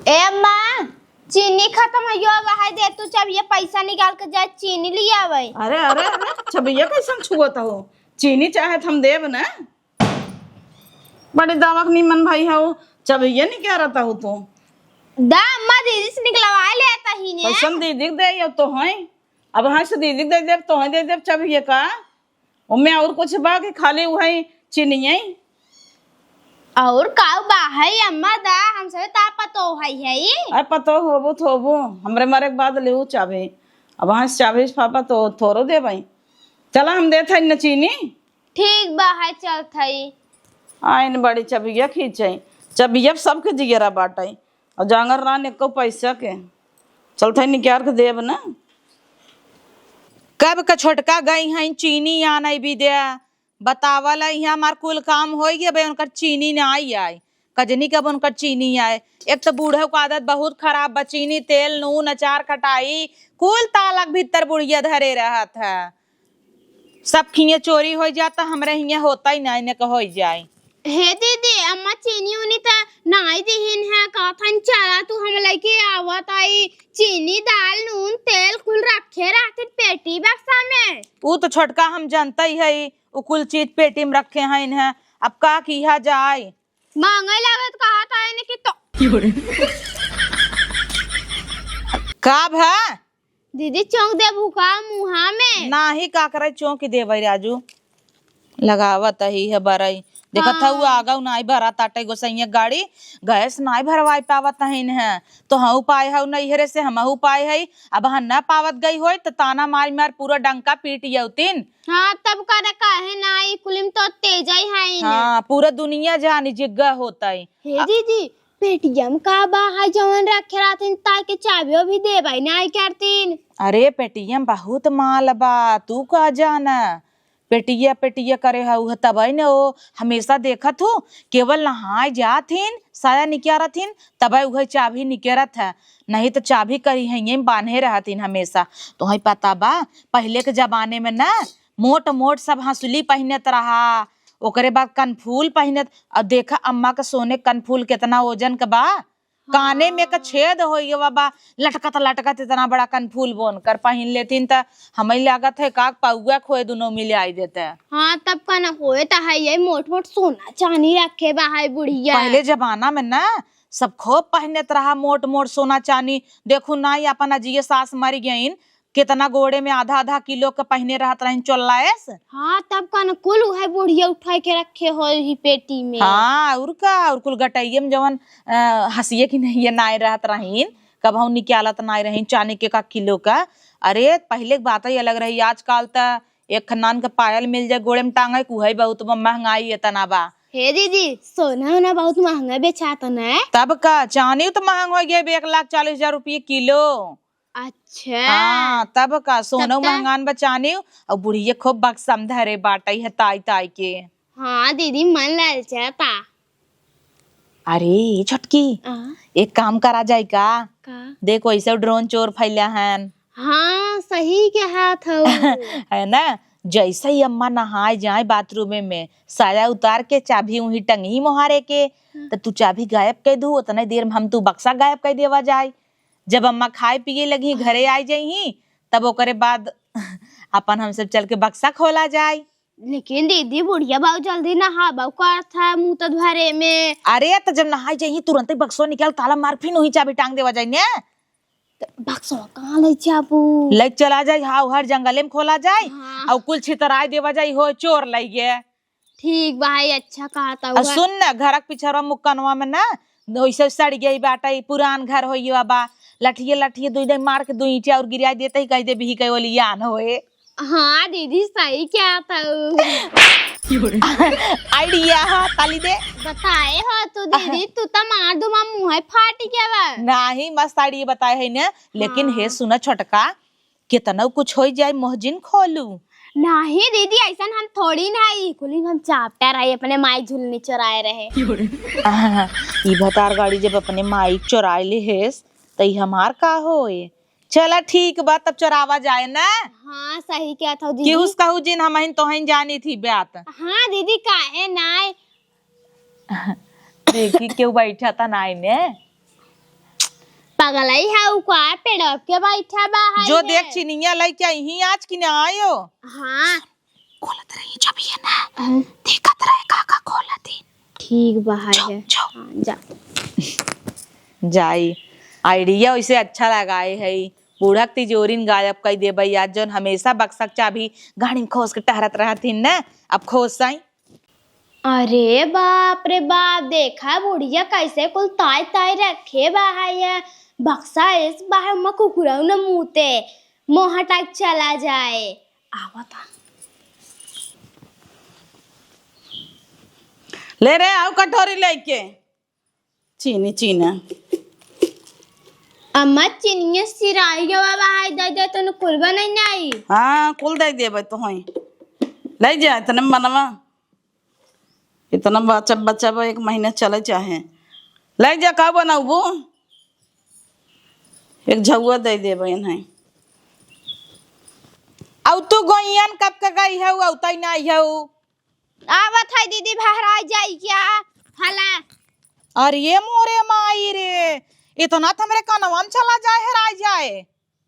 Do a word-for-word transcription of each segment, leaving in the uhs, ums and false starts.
ए अम्मा, चीनी खतम हो गयो, वहाई दे तू, चबिया पैसा निकाल के जाए चीनी लियावे। अरे, अरे, अरे, चबिया कैसन छुअत हो? चीनी चाहे त हम देब ना। बड़ी दवक निमन भाई हो, चबिया निकारत हो तू। दा अम्मा, दीदी से निकलवाए लेता ही ने। कैसन दीदी के दे, अब तो हैं। अब हाँ से दीदी के दे देब, तो हैं दे देब चबिया का। ओमे और कुछ बा कि खाली उहई चीनिये? और काउ बा है अम्मा दा, हम सब ता पतो है, है। अरे पतो होबो तो होबो, हमरे मरे के बाद लेऊ चाबी। अब वहाँ से चाबी पापा तो थोरो देबई। चला हम देत हई न चीनी। ठीक बा है, चलत हई। आइन बड़ी चबिया खींचई, चबिया सबके जियरा बाटई। और जांगर ना एको पैसा के। चलत हई निकार के देब ना। कब के छोटका गई हैं चीनी आनई भी दे। बतावल है, यहाँ हमार कुल काम होई गए, बे उनकर चीनी ना आई आए। कजनी कब उनकर चीनी आए। एक तो बूढ़े को आदत बहुत खराब बा, चीनी, तेल, नून, अचार, खटाई, कुल ताला के भीतर बुढ़िया धरे रहत है। सब खिए चोरी हो जाता, हमरे हियाँ होता ही ना, इन्हें का हो जाए। हे दीदी, अम्मा चीनी उनी त नाई दिहिन है, कहथन चला तू हम लइके आवत आई। चीनी, दाल, नून, तेल कुल रखे रहथिन पेटी बक्सा में। ऊ तो छोटका हम जानते ही है, ऊ कुल चीज पेटी में रखे हैं इन्हें, अब का किया जाए? मांगे लागत कहत है इन्हें कि तो का भा? दीदी, चौंक देबू का मुहा में? नाही, का करे, चौंक देबै राजू। लगावत ही है बरई। देखत हऊ, हाँ। आगऊ नाही भरा ताटे गोसैया गाड़ी, गैस नाही भरवाई पावत हईन है। तो हऊ पाए हऊ नैहरे से, हमहू पाए हई। अब हाँ न पावत गई होई, तो ताना मारी मार पूरा डंका पीट यौतीन। हाँ, तब करे काहे नाही, कुलिम तो तेजई हईन। हाँ, पूरा दुनिया जानी जिग्गा होतई। हे आ- दीदी, पेटियम का बा है जवन रखे रहथिन, ताई के चाबियो भी देबै नाई करथिन। अरे, पेटियम बहुत माल बा, तू का जाना? पेटिया, पेटिया करे हऊ ह, तबै न ओ, हमेशा देखत हूँ, केवल नहाए जात हिन, साया निकारत हिन, तबै उहे चाभी निकारत है, नहीं तो चाभी करी है, ये बान्हे रहत हिन हमेशा। तोहई पता बा, पहिले के जमाने में ना, मोट मोट सब हंसुली पहिनत रहा, ओकरे बाद कनफूल पहिनत। अब देखा अम्मा के सोने कनफूल केतना ओजन के बा, काने में के हाँ। छेद होई गवा बा, लटकत लटकत इतना बड़ा कनफूल बोन कर पहिन लेतीन त हमें लागत है का पौआ खोए दुनो मिले आई देते। हाँ, तब का न होए त है ये मोट मोट सोना चानी रखे बा है बुढ़िया। पहले जमाना में ना सब खूब पहिनत रहा मोट मोट सोना चानी। देखू ना, ये अपन अजिए सास मर गईन, केतना गोड़े में आधा आधा किलो के पहिने रहत रहिन चोल्लाएस। हाँ, तब का न कुल उहे बुढ़िया उठाए के रखे होई ही पेटी में। हाँ, और का, और कुल गटइये में जवन, अ, हंसिये की नहीं ये नाय रहत रहिन, कबहू निकालत नाय रहिन चानी के का किलो का। अरे, पहिले के बात ही अलग रही, आजकल त एक खन्नान के पायल मिल जाए गोड़े में टांगे, कुहे बहुत महंगाई एतना बा। हे दीदी, सोना ओना बहुत महंगा बेचात न। तब का, चानी तो महंग हो गया, एक लाख चालीस हजार रुपये किलो। अच्छा। हाँ, तब का, सोनऊ तब का? महंगान बचानी, और बुढ़िया खूब बक्सम धरे बाटई है ताई ताई के। हाँ दीदी, मन ललचाता। अरे, ए छोटकी, हाँ? एक काम करा जाए का? का? देख, वैसे ड्रोन चोर फैला हन। हाँ, सही कहत हऊ। है ना? जैसे ही अम्मा नहाए जाए बाथरूम में, साया उतार के चाभी उही टंगी मोहारे के, हाँ। तो तू चाभी गायब कर दू, उतने देर में हम तू बक्सा गायब कर देवा जाए। जब अम्मा खाए पिए लगी, घरे आ जाई, तब ओकरे बाद अपन हम सब चल के बक्सा खोला जाए। लेकिन दीदी, बुढ़िया बहुत जल्दी नहाबो करत है मुँह तो धरे में। अरे, तो जब नहाए जाई, तुरंत ही बक्सो निकाल, ताला मार, फिर वही चाबी टांग देवा जाए ने। तो बक्सवा कहाँ ले जाबू? ले चला जाए, हाँ, हर जंगले में खोला जाए, हाँ। और कुल छितराए देवा जाए, हो चोर लइगे। ठीक बा, है, अच्छा कहत हऊ। सुन न, घर के पिछरवा मुक्कनवा में ना, वैसे सड़ गई बाटे, पुरान घर होइए बा, लठिए लठिए दुई दे मार के दू ईंटे और गिराई देते ही कह दे बिही कहे ओलियान होए। हाँ दीदी, सही कहत हऊ। आइडिया हा, ताली दे। बताए हो तू दीदी, तू तो मार दूँ, मुँह फाट गया बा। नाही, मस्त आइडिया बताए है ना, लेकिन हाँ। हे सुना छोटका, केतनो कुछ होई जाए, मोहजिन खोलू। नाही दीदी, ऐसन हम थोड़ी नाही, कुली हम चाप्टर है, अपने माई झुलनी चोराए रहे। आहा, ई भतार गाड़ी जब अपने माई चोराए ले हेस, त ई हमार का होए? चला ठीक बा, तब चोरावा जाए ना। हाँ, सही कहत हऊ दीदी। केहू से कहू जिन, हमहिन तोहन जानी थी बात। हाँ दीदी, काहे नाय? देखी केहू बैठा था ना इने। पगलई है, उ का पेड़वा के बैठा बा है जो ये। देख चिनिया लइके अइहीं आज कि ना आयो। हाँ। खोलत रही जब ये ना, हाँ। देखत रहे का का खोलत ही। ठीक बा है। जो, जो। हाँ, जा। जाई, idea वैसे अच्छा लगाए है। बूढ़ा के तिजोरी न गायब कई देबे आज, जौन हमेशा बक्सा के चाभी गाड़ी में खोस के टहरत रहत ही न, अब खोस आई। अरे बाप रे बाप, देखा बुढ़िया कैसे कुल ताई ताई रखे बा है ये। बक्सा एस बा है, ओमा कुकुरऊ न मूते, मोहा टाइप चला जाए। आवता। ले रे, आओ कटोरी लेके। चीनी, चीना। अम्मा, चीनिया सिराई गवा बा, हाय दे दे, तने कुल बनाई नाई। हाँ, कुल दे देबे तो होई। ले जा, इतने में बनवा। इतना बचा, बचा बा, एक महीना चले चाहे। ले जा, का बनउबू? एक झउआ दे देबे इन्हें। अउ तू गोइयन कब के गई हऊ, अउतई नाई हऊ? आवत है दीदी, बहराई जाई क्या? हला। अरे मोरे माई रे, इतना त हमरे कनवा में चला जाए, हेराई जाए।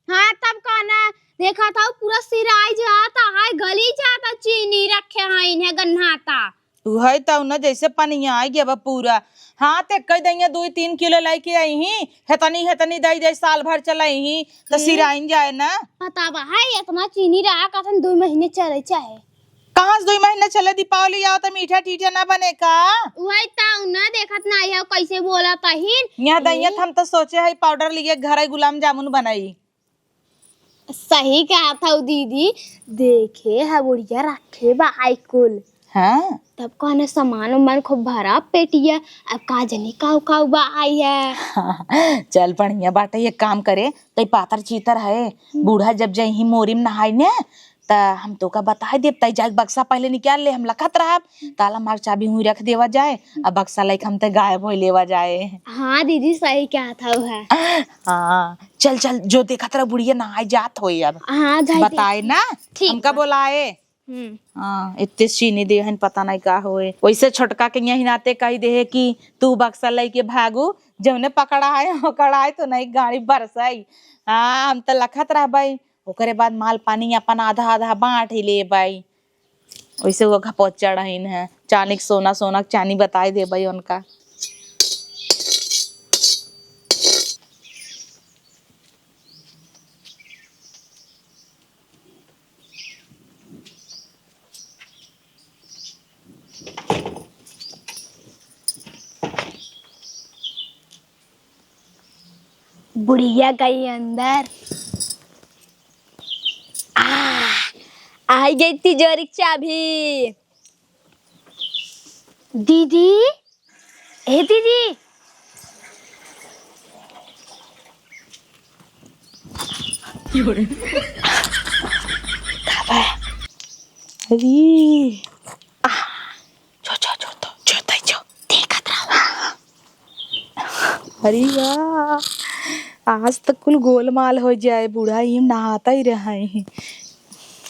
हाँ, तब कहना, देखा था पूरा सिराई जाता है, गली जाता, चीनी रखे हैं इन्हें गन्हाता। उहई त न, जैसे पनिया आई गया बा पूरा। हाँ, ते कई दइया दुई तीन किलो लइके अइहीं, हेतनी हेतनी दई दई साल भर चलइहीं, त ए? सिराइन जाए ना। पता बा है, इतना चीनी रहा, कहतन दुई महीने चले चाहे। कहाँ से दुई महीने चले? दीपावली आओ त मीठा ठीठा ना बने का? उहई त न, देखत नाई है कैसे बोलत अहिन। यहाँ दइया ए? त हम त सोचे है पाउडर लिए घरे गुलाब जामुन बनाई। सही कहत हऊ दीदी, देखे है बुढ़िया रखे बा आई कुल। हाँ। तब कहने सामान उमान खूब भरा पेटिया, अब का जनी काऊ काऊ बा आई है। चल बढ़िया बाटे, एक काम करे, तई पातर चीतर है, हम्म। बूढ़ा जब जइहीं मोरी में नहाई ने, त हम तोका बताई देब, तई जाके बक्सा पहले निकाल ले, हम लखत रहब, ताला मार चाबी हुई रख देवा जाए, अब बक्सा लइके हम ते गायब होई लेवा जाए। हाँ दीदी, सही कहत हऊ है। हाँ, चल, चल, जो देखत रह बुढ़िया नहाए जात होई अब। हाँ, जाए दे। बताए ना, ठीक हमका बा। बोलाए। हम्म। हाँ, इतने चीनी देहन, पता नहीं का होए। वैसे छोटका के यही नाते कही दे है कि तू बक्सा लइके भागू, जौने पकड़ा है, ओकरा है तो नहीं गाड़ी बरसाई। हाँ, हम तो लखत रहबाई, ओकरे बाद माल पानी अपन आधा आधा बांट ही लेबाई। वैसे वो घपोचड़ हईन है, चानी के सोना, सोना के चानी बताई देबे उनका। बुढ़िया गई अंदर। आ, आई गई तिजोरी के चाबी। दीदी, ए दीदी। अरे, आ, जो, जो, जो, तो, जो, तई, जो, देखत रहो। अरे वाह, आज तक कुल गोलमाल हो जाए, बूढ़ा ही नहाता ही रहा है।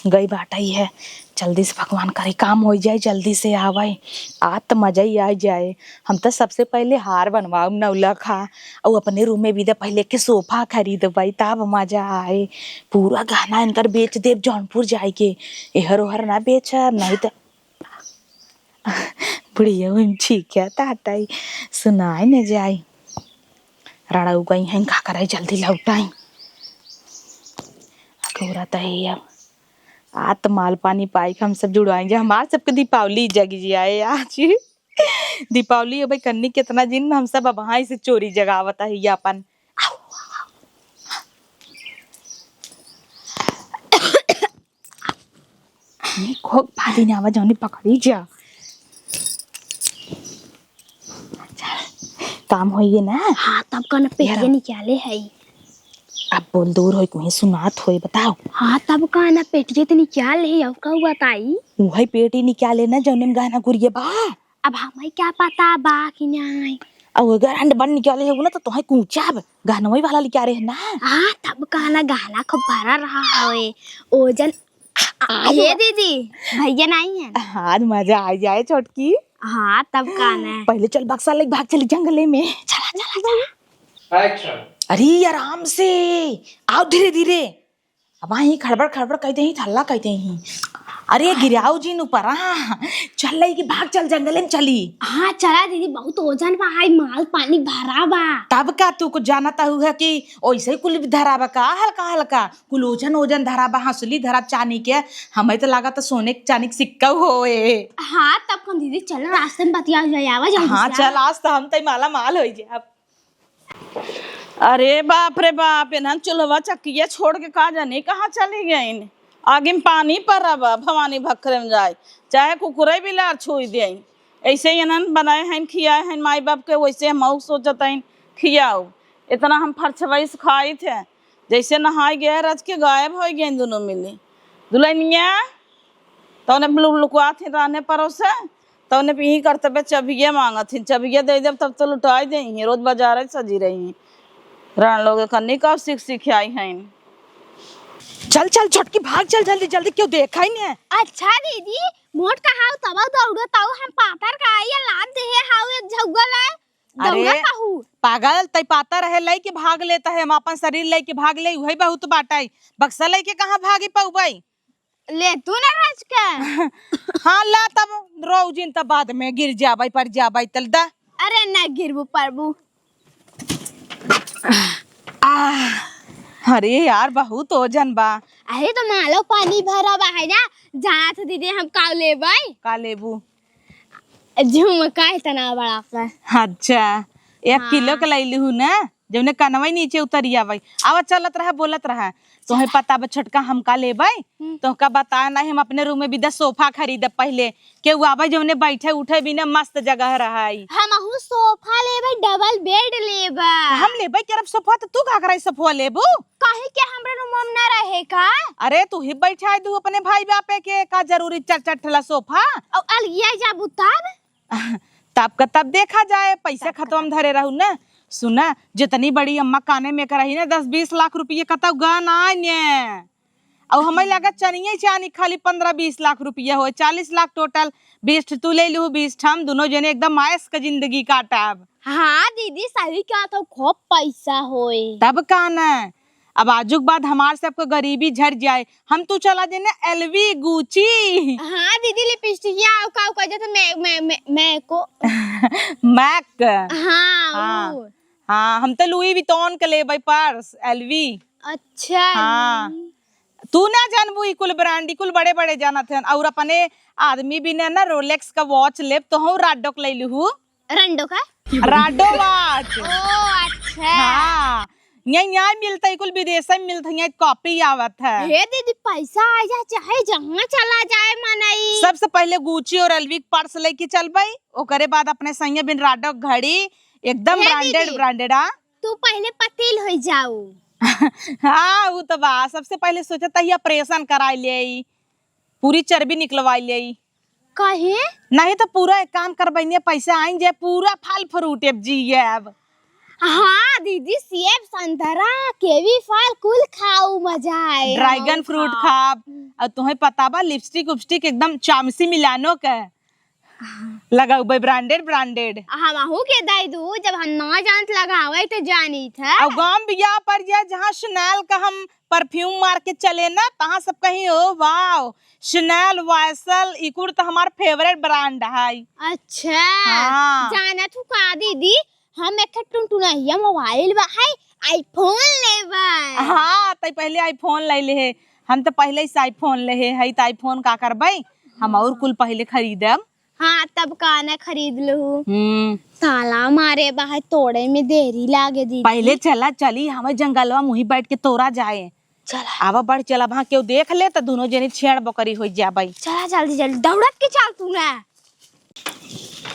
गई बाटा ही है, जल्दी से भगवान करे काम हो जाए, जल्दी से आवे, आज त मजा ही आ जाए। हम त सबसे पहले हार बनवाउब नौलखा, अउ अपने रूम में भी त पहले के सोफा खरीदबई, तब मजा आए। पूरा गहना इनकर बेच देब जौनपुर जाए के, एहर ओहर ना बेचब, नहीं त बुढ़िया ओहिम छींके तातई, सुनाई न जाई। रड़ऊ गई हैं, का करे, जल्दी लौटाई। अखोरा त है अब। आ त माल पानी पाई के हम सब जुड़वाई जा। हमार सबके दीपावली जग जाए आज। दीपावली अब कन्नी कितना दिन में हम सब अब हाई से चोरी जगावत है ये अपन। नी, खोक भादी ने आवा जौनी पकड़ी जा। काम होइए ना? हाँ, तब का ना पेटिया यार। निकाले है। अब बोल दूर होई, कोई सुनात होई, बताओ। हाँ, तब का ना पेटिया तो निकाल है, अब का बताई? उहई पेटी निकाले ना, जौने में गहना गुरिया बा। अब हमें क्या पता बा कि नहीं? अब अगर अंड बन निकाले हो ना, तो तोहे कूचा अब गहनवई वाला लिखा रहे ना। हाँ, तब का ना गहना खूब भरा रहा है। ओजन, आ, आ, ये दीदी, भैया नहीं है। हाँ, मजा आ जाए छोटकी। हाँ, तब का ना। पहले चल बक्सा लेके भाग चली जंगले में। चला, चला, चला। Action। अरे आराम से, आओ धीरे धीरे। अब वहीं खड़बड़ खड़बड़ कइ देही, हल्ला कइ देही। अरे गिराओ जिन ऊपर, हाँ। चल लइके भाग चल, जंगले में चली। हाँ चला दीदी, बहुत ओजन बा, हाय माल पानी भरा बा। तब का तू कुछ जानत हऊ है कि ओइसे ही कुल धरा बा का, हल्का हल्का कुल ओजन ओजन धरा बा, हंसुली धरा चानी के, हमें तो लागत सोने के चानी के सिक्का होए। हाँ तब कौन दीदी, चल रास्ते में बतिया जाए, आवा जल्दी हाँ से। चल, आज तो हम तई माला माल हो जाए। अरे बाप रे बाप, इन्हन चूल्हवा चक्किया छोड़ के का जाने कहाँ चली गईन। आगे में पानी पड़ा बा, भवानी भखरे में जाए, चाहे कुकुरे बिलार छुई देई। ऐसे ही इन्हन बनाए हैं, खियाए हैं माई बाप के, वैसे हम सोचत हैं खियाओ। इतना हम फरछवैस खाई थे, जैसे नहाए गए रच के गायब हो गए दोनों मिली। दुल्हनिया, तौने लु-, लुकुआ थी रहने परोसे, तौने पीही करते पे चबिया मांगत थी, चबिया दे देब तब तो लुटाई दे ही, रोज बाजार सजी रही। रान लोग कन्नी का सीख सीख आई हैं। चल चल छोटकी भाग चल जल्दी जल्दी, क्यों देखा ही नहीं है। अच्छा दीदी, मोट कहाऊ तब दौड़ो ताऊ हम पातर का ये लाद दे हाउ एक झौगल है। अरे दौड़त हऊ। पागल, तई पातर रहे, लइके भाग लेत है, हम आपन शरीर लइके भाग लेई, उहई बहुत बाटइ। बक्सा लइके कहाँ भागी पउबइ? ले तू ना रच के। हाँ, ला तब, रोउ जिन तब बाद में गिर जाबइ, पड़ जाबइ, तल दा। अरे ना गिरबू, पड़बू। आह, अरे यार, बहुत ओजन बा। अरे तो मालो पानी भरा बा है ना, जात दीदी हम का लेबइ? का लेबू? झुमका इतना बड़ा का। अच्छा, एक हाँ। किलो के लैली हूँ ना, जौने कनवा नीचे उतरी आवै। आवा, चलत रहा, बोलत रहा। तोहे चला। पता बा छोटका हम का लेबै? हम्म। तोहका बताए नाही, हम अपने रूम में बिदा सोफा खरीदब पहिले। केहू आवै जौने बैठे उठे बिना मस्त जगह रहै। हमहू सोफा लेबै, डबल बेड लेबै। हम लेबै करब सोफा, तो तू का कराई सोफा लेबू? कहीं के हमरे रूम में ना रहे का? अरे तू ही बैठाई दू अपने भाई बापे के, का जरूरी चार चार ठेला सोफा? और अलगिया जाबू तब? तब का तब देखा जाए, पैसा खतम धरे रहू ना। सुना, जितनी बड़ी अम्मा काने में करही ना, दस बीस लाख रुपये कतौ गन आने। और हमें लगा चनिये चानी खाली पन्द्रह बीस लाख रुपया होए, चालीस लाख टोटल। बीस ठे तू ले लू, बीस ठे हम, दोनों जने एकदम ऐश के जिंदगी काटब। हाँ दीदी, सही कहत हौ, खूब पैसा होए। तब का न, अब आजुक बाद हमार सबके गरीबी झर जाए, हम तू चला देने एलवी, गुची। हाँ दीदी, लिपस्टिकिया आउ का, का जैसे मैं, मैं, मैं, मैं को मैक। हाँ, हाँ। ऊ। हाँ, हम तो लुई वितौन के लेबै पर्स, एलवी। अच्छा। हाँ। तू ना जानबू ई कुल ब्रांड, ई कुल बड़े बड़े जानत हन। और अपने आदमी भी ने ना रोलेक्स का वॉच लेब, तो हम राडो के ले लूहू। रंडो का? राडो वॉच। ओ, अच्छा। हाँ, यहीं, यहीं मिलता है, कुल विदेश में मिलता है, यहीं कॉपी आवत है। हे दीदी, पैसा आ जा, चाहे जहाँ चला जाए मनई। सबसे पहले गुची और एलवी के पर्स लेके चलबई, ओकरे बाद अपने संगे बिन राडो घड़ी, एकदम हे ब्रांडेड, दीदी, ब्रांडेड, आ। तू पहले पतील हो जाऊ। हाँ, वो तो बा। सबसे पहले सोचत ही ऑपरेशन कराई ले, पूरी चर्बी निकलवाई ले। काहे? नहीं तो पूरा एक काम करबइने, पैसा आइन जाए, पूरा फल फ्रूट अब जियब। हाँ दीदी, सेब, संतरा, केवी फल कुल खाऊ, मजा आए। ड्रैगन फ्रूट खाब। और तुम्हें पता बा, लिपस्टिक उप्स्टिक एकदम चामसी मिलानो के लगाउबे, ब्रांडेड ब्रांडेड। हमहू के दे दू, जब हम ना जानत लगावे तो जानी था। और गांव बियाह पर जाए, जहाँ शनैल का हम परफ्यूम मार के चले ना, तहाँ सब कहीं, "ओ वाओ, शनैल, वायसल, ई कुल तो हमार फेवरेट ब्रांड है।" अच्छा। हाँ। जानत हूँ का दीदी, हम एक ठे टुनटुनहिया मोबाइल बा है, आईफोन लेबा। हाँ, तई पहले आईफोन ले ले है। हम तो पहले से आईफोन ले है, है तो आईफोन का करबे? हम और कुल पहले खरीदब। हाँ, तब का ना खरीद लू। हम्म। ताला मारे बा है, तोड़े में देरी लागे दीदी। पहले चला, चली, हमें जंगलवा मुही बैठ के तोड़ा जाए। चला। आवा, बढ़ चला, वहाँ केहू देख ले तो दोनों जनी छेड़ बकरी हो जाबई। चला, जल्दी, जल्दी, दौड़त के चल तू ना।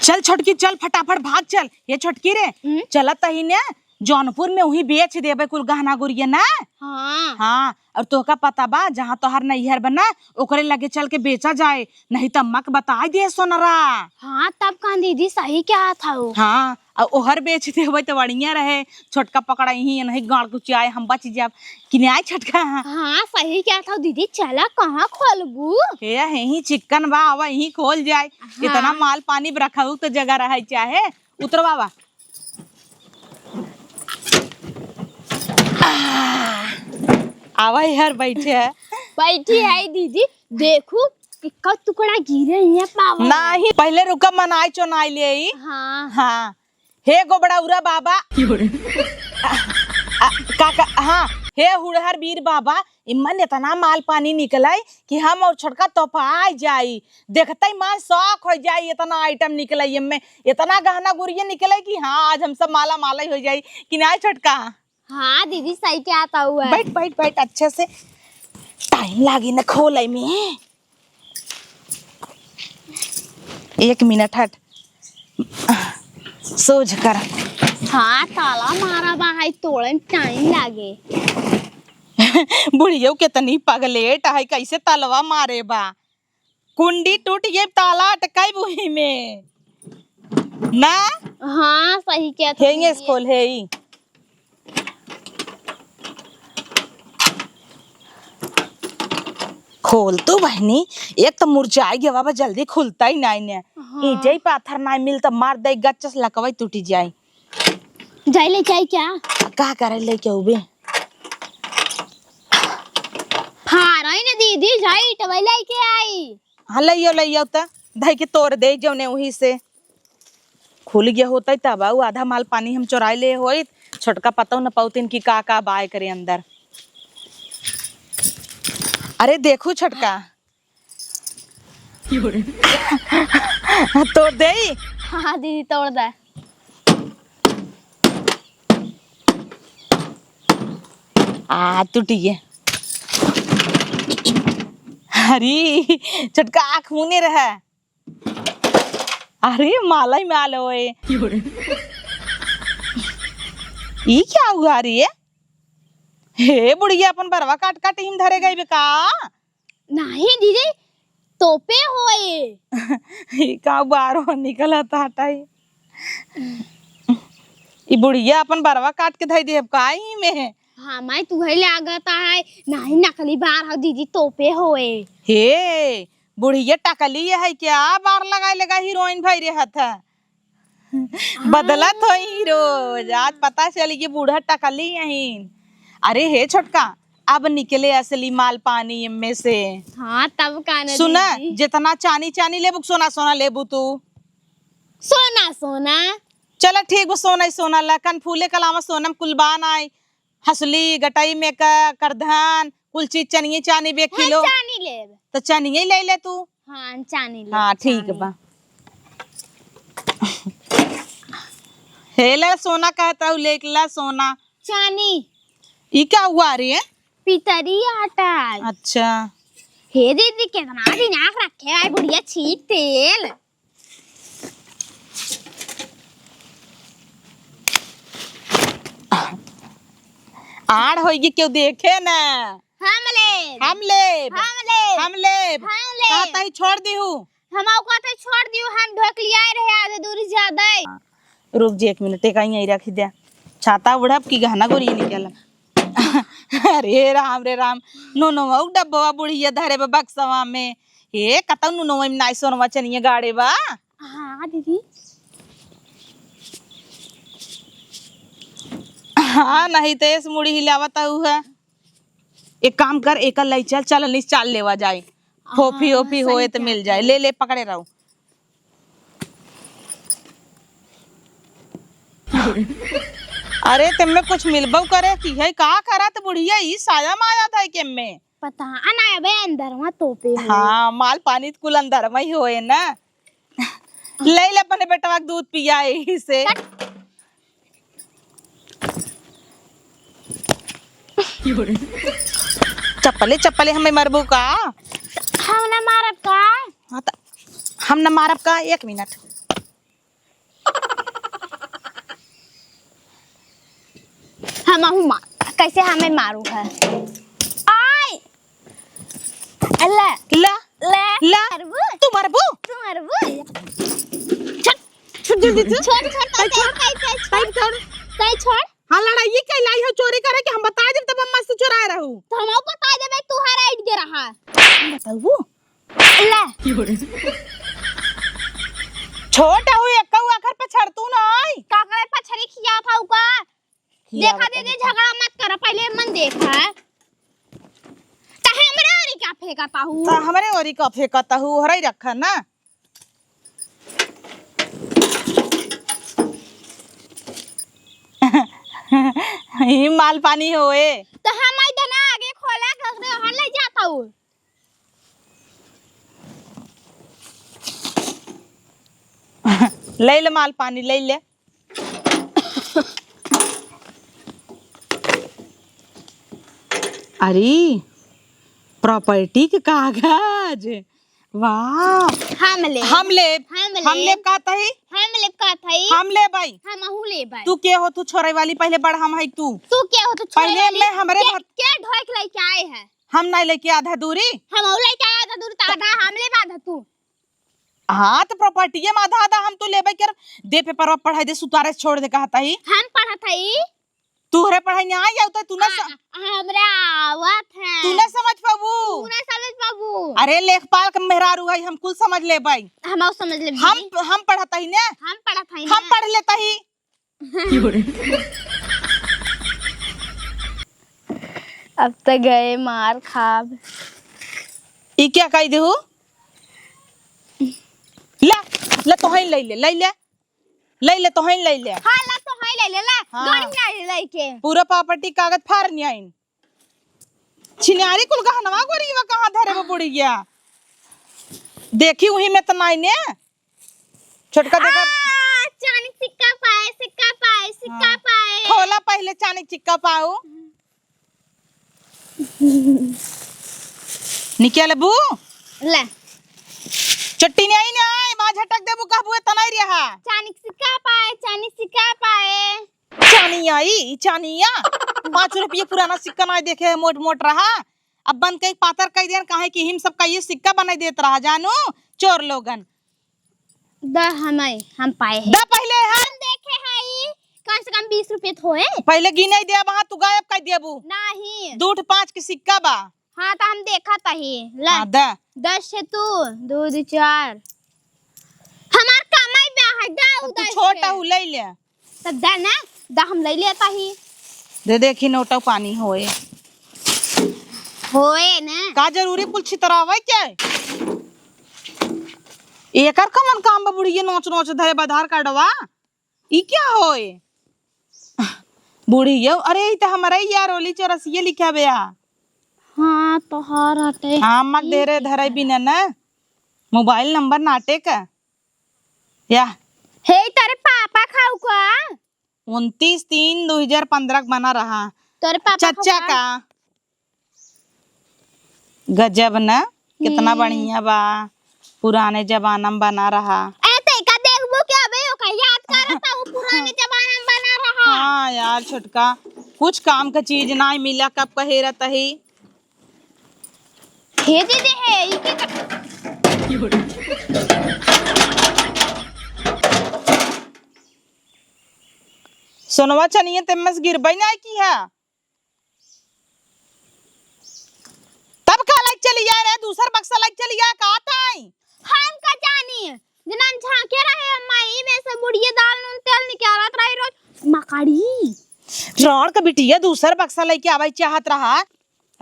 चल छोटकी, चल फटाफट भाग चल। ये छोटकी रे, हम्म? चलत ही ने जौनपुर में वहीं बेच देबे कुल गहना गुरिया ना। हाँ। हाँ, और तोहका पता बा, जहाँ तोहर नैहर बा ना, ओकरे लगे चल के बेचा जाए, नहीं तो अम्मा के बताई दे सोनरा। हाँ, तब का दीदी, सही कहत हऊ। हाँ, और ओहर बेच देबे तो बढ़िया रहे, छोटका पकड़ाई ही नहीं, गाड़ कुचियाए हम बच जाब। कि नहीं आई छोटका? हाँ, सही कहत हऊ दीदी, चला कहाँ खोलबू? हे, यहीं चिक्कन बा, आवा यहीं खोल जाए। हाँ। इतना माल पानी रखऊ तो जगह रहे चाहे। उतरवावा। आवा यार, बैठे है। बैठी है दीदी, देखू, एक टुकड़ा गिरे ही है पावा। नहीं, पहले रुका, मनाई चोनाई ले आई। हाँ। हाँ। हे गोबड़ौरा बाबा। आ, आ, का, का, हाँ, हे हुड़हर बीर बाबा, इमन इतना माल पानी निकलै कि हम और छोटका तोपाई जाई। देखतै मन शौक होइ जाई, इतना item निकलै, इम्मे इतना गहना गुरिया निकलै कि हाँ, आज हम सब माला मालै होइ जाई कि नाहीं छोटका? हाँ दीदी, सही कहत हऊ। बैठ, बैठ, बैठ, अच्छे से। Time लागी न खोलै में। एक मिनट हट, सोझ कर। हाँ, ताला मारा बा, है तोड़े में time लागे। बुढ़ियो कितनी पगलेट है, कैसे तलवा मारे बा। कुंडी टूट गई, ताला अटकाई बुही में ना। हाँ, सही कहत हेंगे दीदी। स्कूल है ई। खोल तू बहनी, एक तो मुरझाई गवा बा, जल्दी खुलता ही नाहीं ने। हाँ। ईंटे पाथर नाहीं मिलता, मार दे गच्चस लकवई टूटी जाई। जाई लेके आई क्या? का करे लेके उबे? हार आई ना दीदी, जाई ईंटवा लेके आई। हाँ, लइयो, लइयो त, धई के तोड़ दे जौने उही से। खुल गया होता तब उ आधा माल पानी हम चोराई ले होइत, छोटका पतौ न पौतिन कि का का बाय करे अंदर। अरे देखू छोटका, तोड़ देई? हाँ दीदी, तोड़ दे। आ, टूट गए। अरे, छोटका आँख मुने रहे। अरे, माला ही माल होए। ई क्या हुआ रे? हे बुढ़िया, अपन बरवा काट काट हिम धरे गई बे का? नाहीं दीदी, तोपे होए। ई का बारो निकलत हटाई। ई बुढ़िया अपन बरवा काट के धई देब का ई में? हाँ माई, तुहै लागत है, नाहीं नकली बार हो दीदी, तोपे होए। हे, बुढ़िया टकली है क्या? बार लगाए लगा हीरोइन भई रहत है। हाँ। बदलत होई रोज, आज पता चली कि बूढ़ा टकली यहीं। अरे हे छोटका, अब निकले असली माल पानी इनमें से। हाँ, तब का न सुना, दीदी। जितना चानी चानी लेबू, सोना सोना लेबू तू? सोना सोना। चला ठीक बा, सोना ही सोना ला, कनफूले कलावा सोनम कुलबान आई। हसुली, गटई में का, करधन, कुल चीज चनिये चानी बे हाँ, किलो। चानी लेब। तो चनिये ले ले तू। हाँ, चानी लेब, हाँ, ठीक चानी। बा। हे ले सोना कहत हऊ, ले ला सोना। चानी। ई का हुआ रे? पितरी आटा। अच्छा। हे दीदी, कितना दिन आग रखे है बुढ़िया, छीट तेल। आड़ होइगी, केहू देखे ना। हम लेब। हम लेब। हम लेब। हम लेब। हम लेब। कहा तही छोड़ दिहू। हम ओका तही छोड़ दिहू, हम ढोक लियाए रहे आधे दूरी ज्यादा। रुक जी एक मिनट, एक यहीं रख दे। छाता उड़ब की गहना गोरी निकल। अरे राम रे राम, नुनवा उ डब्बवा बुढ़िया धरे बा बक्सवा में। ए, कतौ नुनवा में नाई सोनवा चनिया गाड़े बा। हाँ, दीदी। हाँ, नहीं तो ऐस मुड़ी हिलावत हऊ है। एक काम कर, एकर लई चल, चल, अनिस, चाल लेवा जाए। फोफी हाँ, ओफी सही होए तो कहत मिल जाए। हऊ। ले, ले, पकड़े रहो। अरे, तेमे कुछ मिलबो करे कि है, का करत बुढ़िया, ई साया माया था के में? पता ना, अबे अंदरवा तोपे होए। हाँ, माल पानी त कुल अंदरवा ही होए ना। ले ले अपने बेटवा के दूध पिया यही से। चप्पले, चप्पले हमें मरबू का? हम ना मारब का? हाँ, त हम ना मारब का? एक मिनट। हमहू मार, कैसे हमें मारू है? आय! ले। ला। ले। ला। मरबू? तू मरबू? तू मरबू? छोड़, छोड़ जल्दी से। छोड़, छोड़, तै, तै, छोड़। तै, तै, छोड़। तै, छोड़। हाँ, लड़ाई के लाई हो चोरी करे के हम बता देब, तब अम्मा से चुराए रहू। तो हम बता देबे, तू हर आइड के रहा। बताऊ? ले। छोट हऊ, एकऊ आखर पछड़ तू ना आई। काकरे पछड़ी खिया था उका? खिया देखा बता दीदी, बता। झगड़ा मत कर, पहले मन देखा। फेंकत हऊ। त हमरे ओरी का फेंकत हऊ, ओहरइ रखा ना। ई माल पानी होए। त हम आई देना आगे खोला कर दे, हर ले जात हऊ। ले ले माल पानी, ले ले। अरे, property के कागज। वाह। हम लेब। हम लेब। हम लेब। हम लेब कहत हई। हम लेब कहत हई। हम लेबै। हमहू लेबै। तू के हो, तू छोरै वाली, पहिले बड़ हम हई तू। तू के हो, तू छोरै पहिले वाली? मैं हमरे के, भत- के ढोइक लइके आए है? हम नाहीं लइके आधा दूरी। हमहू लइके आए आधा दूरी, त आधा हम लेब, आधा तू। हाँ, त property-ए में आधा आधा हम तू लेबै कर। दे पेपरवा पढ़ाई दे, सुतारे से छोड़ दे कहत हई। हम पढ़त हई। तुहरे पढ़ाई नहीं आई, आउ त तू ना आ, स- हमरा आवत है। तू ना समझ पाबू। तू ना समझ पाबू। अरे, लेखपाल के मेहरारू है, हम कुल समझ लेबै। हम आउ समझ लेब हम, दीदी। हम पढ़त हई ने। हम पढ़त हई हम ने। पढ़ लेत हई। अब त गए मार खाब। ई क्या कह देहू? ला, ला तोहई ले ले, ले ले। ले ले, तोहई ले ले। हाँ, ला तोहई ले ले, ला। हाँ। गाड़ी में ले लेके। पूरा property कागज फार न्याइन। छिनारी कुल गहनवा गोरियवा कहाँ धरे बा बुढ़िया? देखी उही में त नाई ने। छोटका देखा। आ, चानी सिक्का पाए, सिक्का पाए, सिक्का हाँ। पाए। खोला पहिले चानी सिक्का पाऊ। निकालबू? ले। चट्टी नहीं आई ना, माँ झटक देबू कहबू, एतना ही रहा। चानी सिक्का पाए, चानी सिक्का पाए। चानिया ई, चानिया। पाँच रुपये पुराना सिक्का ना देखे, मोट मोट रहा। अब बंद कई पातर कई देन, काहे कि हिम सब का ये सिक्का बनाई देत रहा, जानू, चोर लोगन। द हमें, हम पाए हैं। द पहिले है। हम देखे हई, कम से कम बीस रुपये तो होए। पहिले गिनाई दे, वहाँ तू गायब कर देबू। नहीं। दू ठे पाँच के सिक्का बा। हाँ, त हम देखत हई। ला। हाँ, द। दस है तू, दो, दो, चार। हमार कमाई बा है, द तो तू उधर छोट से। हऊ, ले ले। त द ना, द हम ले लेत हई। दे देखी नोटो पानी होए। होए ना। का जरूरी कुल छितरावे के? एकर कमन काम बा बुढ़िया नोच नोच धरे बा आधार कार्डवा? ई क्या होए? बुढ़िया, अरे ई त हमरे यार ओली चौरसिया लिखा बे आ। हाँ, तोहार हटे। हाँ, मक ई दे रे क्या धरे है? बिना ना। मोबाइल नंबर नाटे का। या। हे, तोरे पापा खाऊ का? उनतीस तीन दो हजार पन्द्रह क बना रहा। तोरे पापा चच्चा खाऊ का? का? गजब न, कितना हम्म। बढ़िया बा, पुराने जमाना में बना रहा। ए, ते का देखबो के अबे ओका याद करत हऊ, पुराने जमाना में बना रहा। हाँ यार छोटका, कुछ काम का चीज नाहीं मिला, कब कहे रहत ही। हे दीदी, हे, ई के का- सोनवा चनिया ते मस गिरबै नाहीं किहा। तब का लाइक चली आए रे, दूसर बक्सा लाइक चली आए, का ताई? हम का जानी, जनन झांके रहे अम्मा, ई में से बुढ़िया दाल नून तेल निकालत रही रोज। मकड़ी। राड़ के बिटिया दूसर बक्सा लइके आवे चाहत रहा।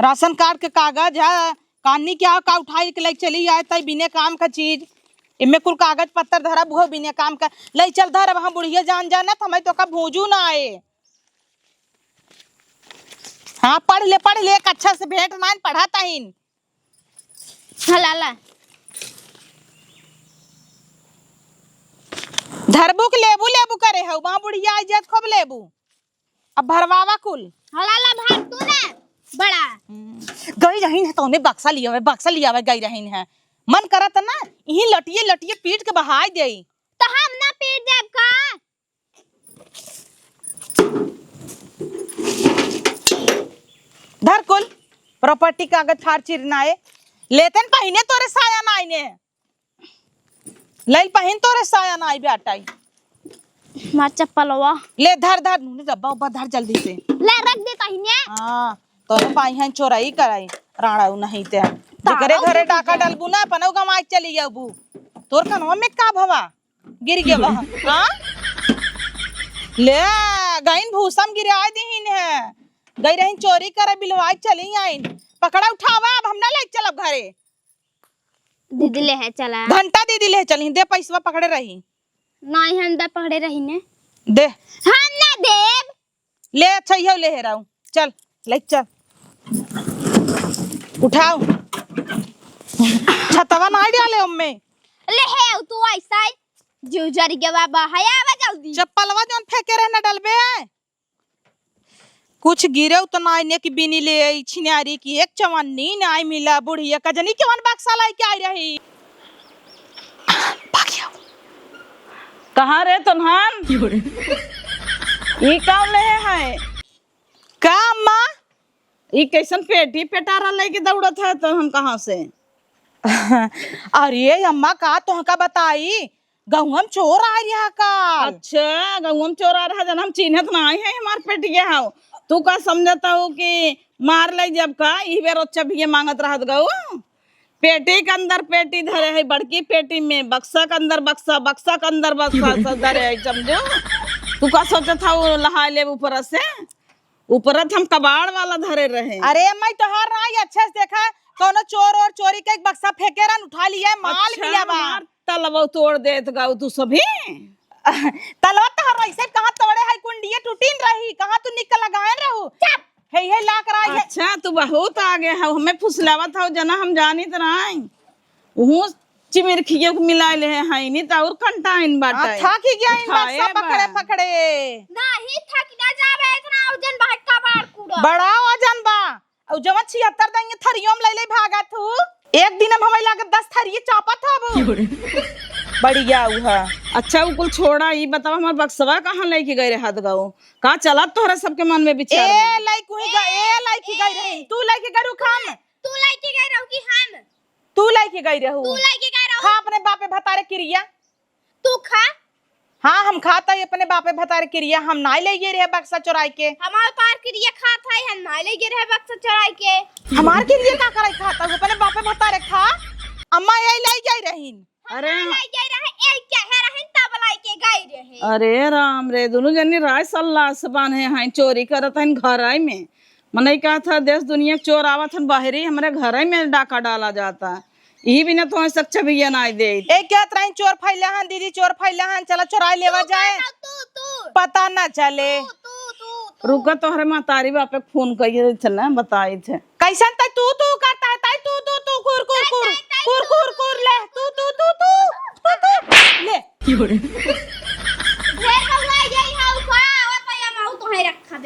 राशन कार्ड के कागज है, कानी क्या का उठाई के लइके चली आए, तई बिने काम का चीज। इमे कुल कागज पत्तर धरब, उहो बिने काम का। लइ चल धरब, हम बुढ़िया जान जानत, हमें तो का भूजू ना आए। हाँ, पढ़ ले, पढ़ ले, एक अच्छा से भेंट नाइन पढ़त हईन। हाँ, ला, ला। धरबू के लेबू, लेबू करे हऊ, वहाँ बुढ़िया आई जात खूब लेबू। अब भरवावा कुल। हाँ, ला, ला, भर तू ना, बड़ा। हम्म, गई रहीन है तौने बक्सा लियावे, बक्सा लियावे गई रहीन है। मन करत ना, इही लटिये, लटिये पीट के बहाई देई। तो हम ना पीट देब का? धर कुल property कागज फार चिरनाए। लेतन पहिने तोरे साया नाइने। लइल पहिन तोरे साया नाई बेटाई। मार चप्पलवा। ले धर धर, नूने डब्बा उब्बा धर जल्दी से। ले रख दे पहिने। हाँ, तोरे पाई हैं चोरई कराई, राड़ाऊ नहीं ते। जेकरे घरे डाका डलबू ना, अपनऊ गमाई चली जाबू। तोर कनवा में का भवा? गिर गया बा। हाँ? ले, गइन भूसा में गिराय दिहिन है। गई रही चोरी करे, बिलवाई चली आइन। पकड़ा, उठावा, अब हम ना ले चलब घरे। दीदी ले है चला। घंटा दीदी ले चली, दे पैसवा पकड़े रही। नहीं, हम दे पकड़े रही ने। दे। हम ना देब। ले, अच्छा, इहो ले हेराऊ। चल, ले चल। उठाओ। छतवा ना डाले ओम्मे। ले हे, तू ऐसा ही। जो जरी के बाबा, हया आवा जल्दी। चप्पलवा जौन फेंके रहे ना डलबे। कुछ गिरेउ तो नाई ने कि बिनी ले आई छिनारी की एक चवन्नी नाई मिला। बुढ़िया का जनी केवन बक्सा लाई के आई रही। भागिया। कहाँ रे तोन्हन? ई का ले है? का अम्मा? ई कैसन पेटी पेटारा लेके दौड़त है तो हम कहाँ से? अरे अम्मा, का तोहका बताई, गहुआ में चोर आ रहा का? अच्छा, गहुआ में चोर आ रहा, जन हम चिन्हत ना आए हैं, हमार पेटिया हव। तू का समझत हो कि मार ले जब का, ई बेर अच्छा भी ये मांगत रहत गऊ। पेटी के अंदर पेटी धरे है, बड़की पेटी में बक्सा के अंदर बक्सा, बक्सा के अंदर बक्सा, सब धरे है, समझो। तू का सोचत हो लहा लेब ऊपर से? ऊपर हम कबाड़ वाला धरे रहे। अरे अम्मा, तोहार ना ही अच्छे से देखा, कौनो चोर और चोरी के एक बक्सा फेंके रहन, उठा लिया, माल अच्छा, मिला बा। हमार तलवा तोड़ देत गाऊ तू सभी। तलवा तोहर ऐसे कहाँ तोड़े है, कुंडिये टूटिन रही, कहाँ तू निकल लगाए रहू? चुप। हे, हे लाक रहा है। अच्छा, तू बहुत आगे हौ, हमें फुसलावत हौ, जना हम जानित नाई। उहू चिमिरखिए के मिला ले है, है नी त और कंटाइन बाटे। आ, थाकी गया इन बक्सा पकड़े, पकड़े। नहीं, थाकी ना जावे, इतना वजन बा, कबाड़ कूड़ा। बड़ा वजन बा। और जवन छिहत्तर देंगे थरियो में ले ले भागा तू। एक दिन हम हमें लागत दस थरिये चापत हबू। बढ़िया उहा। अच्छा, उ कुल छोड़ा, ई बतावा, हमार बक्सवा कहाँ लेके गए रहे हाथ गाओ? का चलत तोहरा सबके मन में विचार ए, में? लइक हुई ग-, ए, ए, लइक गई रही। तू लइक गरू खान। तू लइके गए रहू कि हम? तू लइके गई रहू। तू लइके गए रहू। खा अपने बापे भतारे किरिया। तू खा। हाँ, हम खात हई अपने बापे भतारे किरिया, हम नाई लइके रहे बक्सा चोराई के। हमार पार किरिया खात हई, हम नाई लइके रहे बक्सा चोराई के। हमार किरिया का करे खात हऊ? अपने बापे भतारे खा। अम्मा यही लइके रहीन। अरे हम लइके रहे, ए क्या है रहीन तब लइके गई रहे। अरे राम रे, दुनू जनी राय सल्लाह से बान्हे हैं, चोरी करत हैं घर में। मनई कहत ह, देश दुनिया के चोर आवत हन बहरी, हमरे घरे में डाका डाला जाता। यही बिना तो सक्छ भैया नाई दे। ए, कहत रही, "चोर फैला हन दीदी, चोर फैला हन, चला चोराई लेवा जाए।" तू, तू। पता ना चले। तू, तू, तू, तू। रुका, तोहरे महतारी बापे के फोन करिए, चला बताई थे। कैसन तै तू, तू करता है, तै तू, तू, तू, कुर, कुर, कुर, तै, तै, कुर, तू, कुर, तू, कुर, ले, तू, तू, तू, तू, तू, तू, ले। ढेर बउआ यही है, ऊपर आवत है, हम आऊ तोहे रखबे।